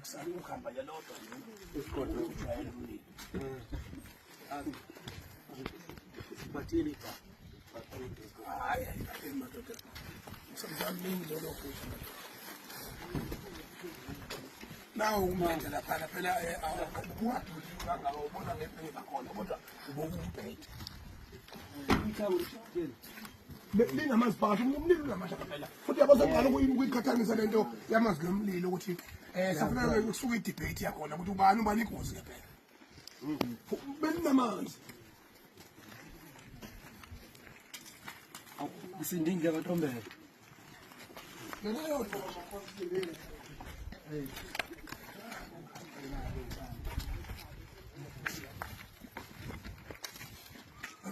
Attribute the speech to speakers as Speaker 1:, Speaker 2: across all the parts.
Speaker 1: Kusale ukuhamba nje lodwa nje. Isigodlo ujwayele umlilo.
Speaker 2: Bathini cha?
Speaker 1: Hayi, hayi madoda. Msazami lolo futhi. Nawu umbhede laphana phela ungaduli kangaka ubona ngempela bakhona kodwa uboka umbhede. Linamazwi phakathi umlilo unamandla phela. Futhi yabo seqala ukuyiqhathanisa lento yamazwi omlilo ukuthi safuna kusuka i-debate yakhona ukuthi ubani ubani ingozi ke phela. Belinamanzi.
Speaker 2: Isindingi yakantombela.
Speaker 1: Yona yodwa.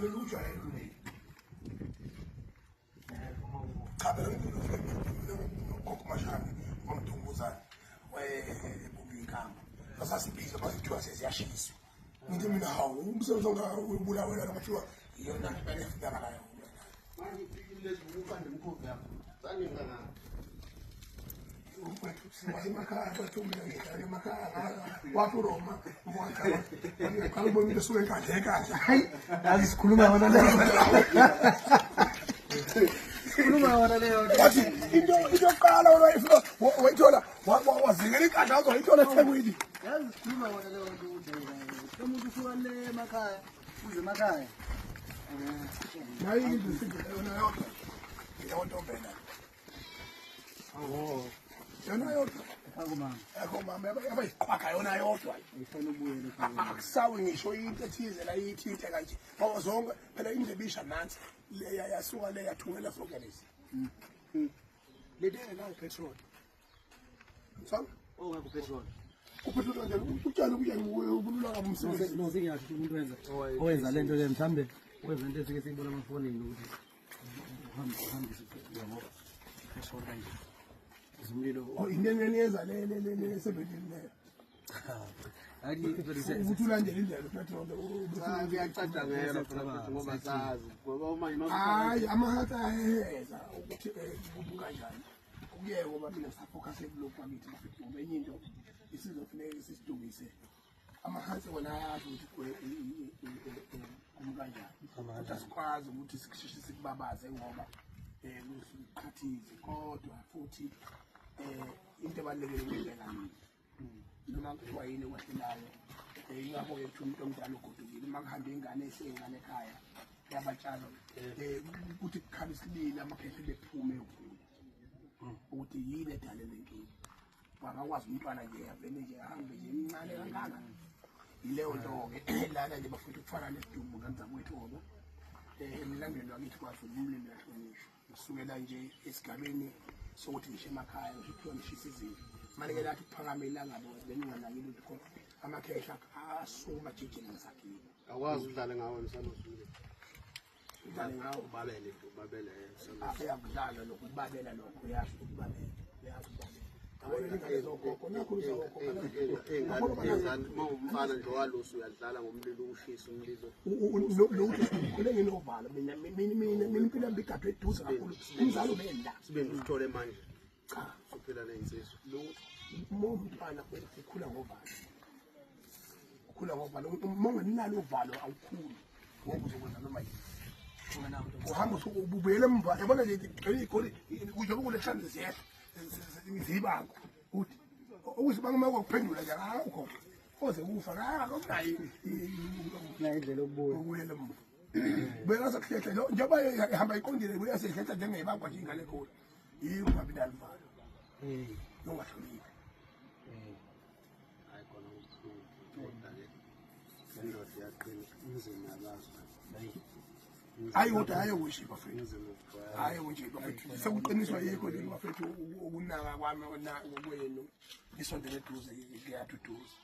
Speaker 1: Ujwayele umlilo. Cha phela ugogo Mashana wamdunguzane wayebumba inkambo. Sasasibiza basithiwa sesiyashiswa. Ngithi mina hawu umsebenzi ongaka ubulawela kuthiwa iyona nto phela efunakalayo.
Speaker 2: Manje lezi ukufanda umkhovu yakho. Sangenza
Speaker 1: Wasemakhaya kwethu mina ngihlala emakhaya wathi uRoma mfowethu ubona into esuke enkandla enkandla.
Speaker 2: Hayi, yazi sikhuluma yona leyo. Sikhuluma yona leyo.
Speaker 1: Wathi into yokuqala wayifuna wayithola wazingela inkandla waze wayithola eThekwini.
Speaker 2: Yazi sikhuluma yona leyo nto ukuthi lo muntu usuka le emakhaya uze emakhaya.
Speaker 1: Nayi indlu sindlela yona yodwa. Leyo ntombela.
Speaker 2: Oh.
Speaker 1: Yona yodwa.
Speaker 2: Akho mama.
Speaker 1: Akho mama abayiqhwaga yona yodwa.
Speaker 2: Ifuna ukubuyela ekhaya.
Speaker 1: Akusawi ngisho into ethize la ithinte kanje. Ngoba zonke phela indlebe isha nansi le yasuka le yathungela sonke lezi. Lento engenawo petrol. Sami?
Speaker 2: Ongekho petrol.
Speaker 1: Upetrol nje utshani kuye ubulula kabi umsebenzi.
Speaker 2: No singiyasho ukuthi umuntu wenza owenza lento le mhlambe wenza into esike siyibona emafonini ukuthi uhambise yabo petrol kanje. Umlilo
Speaker 1: Oh into enyenza le le le le sebenzini leyo. Ukuthi ulandele indlela upetrol.
Speaker 3: Kuyacatshangelwa phela futhi ngoba sazi ngoba uma
Speaker 1: Hayi amahatha ayeheza ukuthi kubu kanjani. Kuyeke ngoba mina safocus kulokhu kwakithi bafethu ngoba enye into isizofuneka sisidukise. Amahansi wona ayasho ukuthi kumi kanjani. Kodwa sikwazi ukuthi sikusheshe sikubabaze ngoba kusiqhathize kodwa futhi into ebalulekile ukuyibheka mina. Noma kuthiwa yini ekwehlelayo ingakho-ke kuthiwa umuntu omdala ugodukile uma kuhambe ingane eseyingane ekhaya yabatshalo ukuthi kukhala isililo amakhehla bephume eyovula ukuthi yini edale le nkinga. Bangakwazi umntwana nje avele nje ahambe nje emncane kangaka. Yileyo nto-ke lana nje bafuna ukufana nesidumbu ngenza kwethu ngoba emlandweni wakithi kwaZulu umlilo uyahlonishwa. Kusukela nje esigabeni sokuthi ngisho emakhaya ngisho kuthiwa ngishisa izinto. Manje-ke lathi ukuphakama ilanga benginganakile ukuthi khona amakhehla asukuma ajijele ngesakhiwo.
Speaker 3: Akwazi udlale ngawo emsamo.
Speaker 1: Udlale ngawo
Speaker 3: ubabele nje ubabele.
Speaker 1: Uyakudlala lokho ukubabela lokho uyasho ukubabela uyazi ukubabela. Yabona ingane zogogo nakho uzogogo.
Speaker 3: Ingane uma umfana nje walusa uyadlala ngomlilo ushisa umlilo.
Speaker 1: Lutho khule nginovalo mina mina mina mina impilo yami igadwe eduze kakhulu. Umzali ubenda.
Speaker 3: Sibe usithole manje.
Speaker 1: Cha,
Speaker 3: uphila nezinsizwa.
Speaker 1: Lutho. Uma umntwana ukhula ngovalo. Ukhula ngovalo. Uma ungenalo uvalo awukhuli. Ngoba uzokwenza noma yini. Uhamba ubuyele emva. Yabona nje igoli kujobe kulehlanze ziyehla. Zibanga. Uthi ukuzibanga uma kwakuphendula nje akukho. Oze kufa akunayo
Speaker 2: indlela yokubuya.
Speaker 1: Ubuyele emva. Beka sakuhlehla lo njengoba ihamba iqondile buya sehlehla njengeyibangwa nje ingane ekhulu. Yiko ngabe naluvalo. Ungahloniphi.
Speaker 3: Hayi khona kubuhlungu. Kodwa ke indoda iyaqina umzimba yabazi.
Speaker 1: Hayi kodwa hayi kunje bafethu. Hayi kunje bafethu. Sekuqiniswa yikho leli bafethu ukunaka kwami kwenu. Isondele eduze kuyaduduza.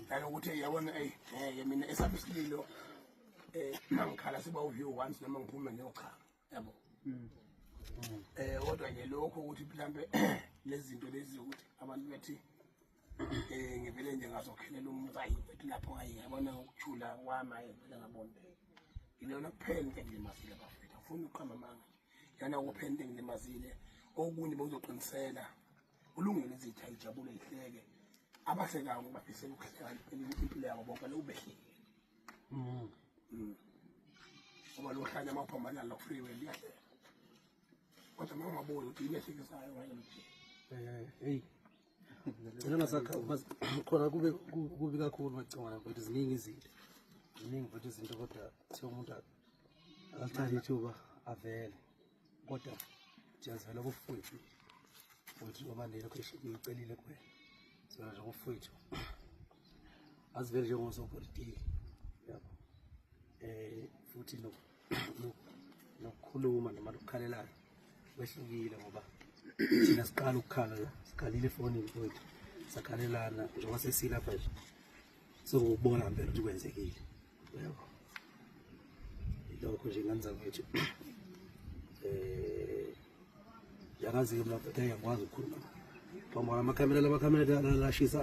Speaker 1: Nanokuthi yabona ey ngeke mina esami isililo mangikhala siba uview once noma ngiphume ngiyochama yabo. Kodwa nje lokho ukuthi mhlambe lezi zinto lezi ukuthi abantu bethi ngivele nje ngazokhelela umuntu ayi mfethu lapho ayi yabona ukuthula kwami ayi vele ngabona. Ilona kuphela into engilimazile bafethu angifuni ukuqamba amanga nje. Yana kuphela into engilimazile okunye bengizoqinisela ulungele izitha ijabule ihleke. Abahlekayo ngibafisela ukuhleka impilo yabo bonke lokubehlile. Ngoba lo hlanya amaphambana la freeway liyahleka. Kodwa uma ungaboni ukuthi yini ehlekisayo ngeke nje.
Speaker 2: Hey. Ngicela ngasakha khona kube kubi kakhulu macingwana mfethu, ziningi izinto. Ziningi mfethu izinto, kodwa kuthiwa umuntu akalithathe ithuba avele. Kodwa siyazivela kufowethu. Futhi ngoba le question ngiyicelile kuwena. Sivela nje kufowethu. Azivele njengosopolitiki. Yabo. Futhi nokukhuluma noma nokukhalelana kwehlukile ngoba thina siqala ukukhala la, sikhalile efonini mfowethu, sakhalelana njengoba sesilapha nje sokubona ngempela ukuthi kwenzekile. Yabo, ilokho nje ngane zakwethu. Yakazi-ke mina mfethu angiyakwazi ukukhuluma ngoba amakhamera lamakhamera lashisa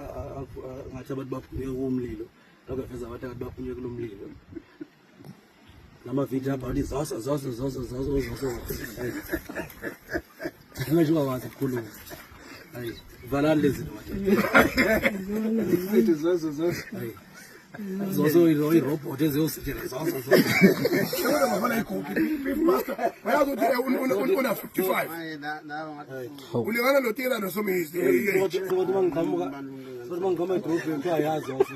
Speaker 2: ngathi abantu baphunywe kumlilo, lokho veza abantu ngathi baphunywe kulo mlilo. Lama video abhali zoso zoso zoso zoso zoso. Ngisho ungakwazi ukukhuluma. Hayi, valani lezi zinto madoda.
Speaker 3: Mfethu zozo zozo.
Speaker 2: Hayi. Zozo irobot eziyositshela zozo zozo.
Speaker 1: Yabona bafana iguphi beef master. Bayazi ukuthi una 55.
Speaker 3: Hayi nawe ngathi
Speaker 1: Ulingana noTira noSomizi.
Speaker 2: Sokuthi mangiqhamuka, sokuthi mangiqhamuka edolobheni kuthiwa yazi zoso.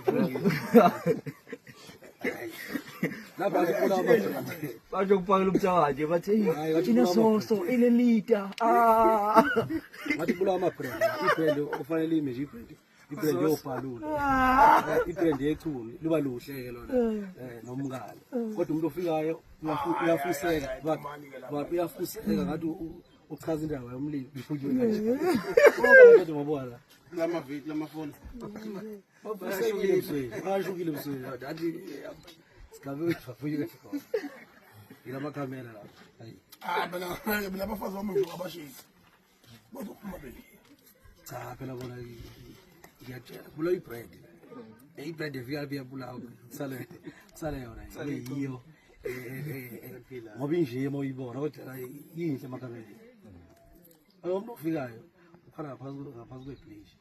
Speaker 2: Lapha kula abantu.
Speaker 4: Basho kufakela umthakathi bathi
Speaker 2: Hayi, bathi
Speaker 4: inesoso inelita. Ah.
Speaker 2: Ngathi kula ama-brand, i-brand ofanele ime nje i-brand. I-brand yobhalula. I-brand yechunu luba luhle ke lona. Nomngane. Kodwa umuntu ofikayo uyafuseka, but uyafuseka ngathi uchaza indaba yomlilo. Kodwa ngobona.
Speaker 3: lama video lamafoni.
Speaker 2: Bashukile ebusweni, bashukile ebusweni. Athi sigabe bavuye khona. Yila makhamera lapha. Hayi.
Speaker 1: Ah mina abafazi bami nje abashisi. Bazophuma beli.
Speaker 2: Cha phela bona ngiyatshela kula i-brand. I-brand efika lapha iyabulawa kusale kusale yona yiyo. Ngoba inje uma uyibona kodwa yinhle emakhamereni. Ayo umuntu ofikayo ukhala ngaphansi kwebridge.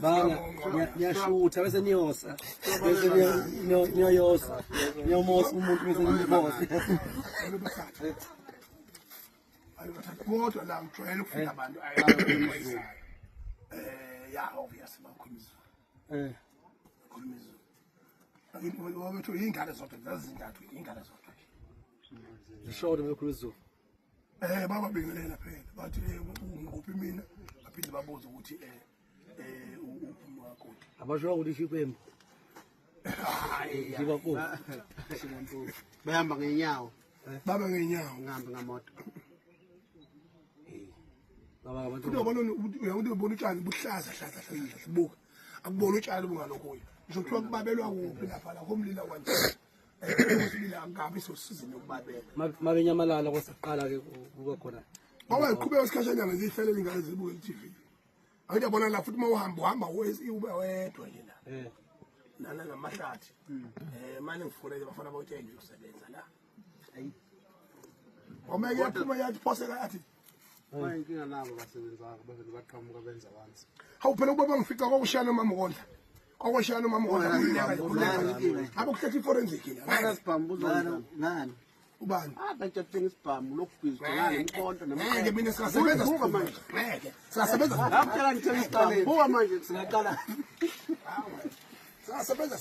Speaker 2: Banga niyashutha bese niyosa bese niyoyosa niyomosa umuntu bese nimbosa.
Speaker 1: Kodwa la ngijwayele ukufika abantu abayisayo. Ya obvious bakhuluma isiZulu. Bakhuluma isiZulu. Akithi wabethu ingane zodwa zazintathu ingane zodwa nje.
Speaker 2: Zishoda bekhuluma isiZulu.
Speaker 1: Bababingelela phela bathi unguphi mina baphinde babuze ukuthi uphi umakoti.
Speaker 2: Abasho ukuthi ishikwembu.
Speaker 1: Hayi
Speaker 2: Shiba
Speaker 3: Bahamba ngenyawo,
Speaker 1: baba ngenyawo.
Speaker 3: ngihambe ngamoto.
Speaker 2: Baba abantu
Speaker 1: Futhi uyabona ukuthi ubona utshani buhlaza hlaza hlaza buka. Akubona utshani bungalokho. Ngisho kuthiwa kubabelwa kuphi lapha la komlilo kwanje. Umlilo angabi sosizini yokubabela.
Speaker 2: Mabenyamalala kwasaqala ke kuba khona.
Speaker 1: Ngoba iqhubeka isikhashanyana zihlalele ingane zibuke i-TV. Angithi yabona la futhi uma uhamba uhamba ube wedwa nje la. Nana namahlathi. Manje ngifonele bafana bawutshela ngiyosebenza la. Ngoba iyaphuma yathi phoseka yathi
Speaker 3: Hayi inkinga nabo basebenzayo bavele baqhamuka benza once.
Speaker 1: hawu phela ubaba ngifica kwakushaya nomama ukondla. Kwakushaya nomama ukondla khululeka. Abo kuhletha i-forensic la.
Speaker 3: Ngana sibhamu uzonza.
Speaker 5: Ngani?
Speaker 1: Ubani?
Speaker 3: Ah bantshela thenga isibhamu lokubhizi ngani umkhonto
Speaker 1: Ngeke mina singasebenza
Speaker 3: Buka manje.
Speaker 1: Ngeke. Singasebenza.
Speaker 3: Ngakutshela ngithenga isibhamu. Buka manje
Speaker 5: Singaqala.
Speaker 1: Singasebenza.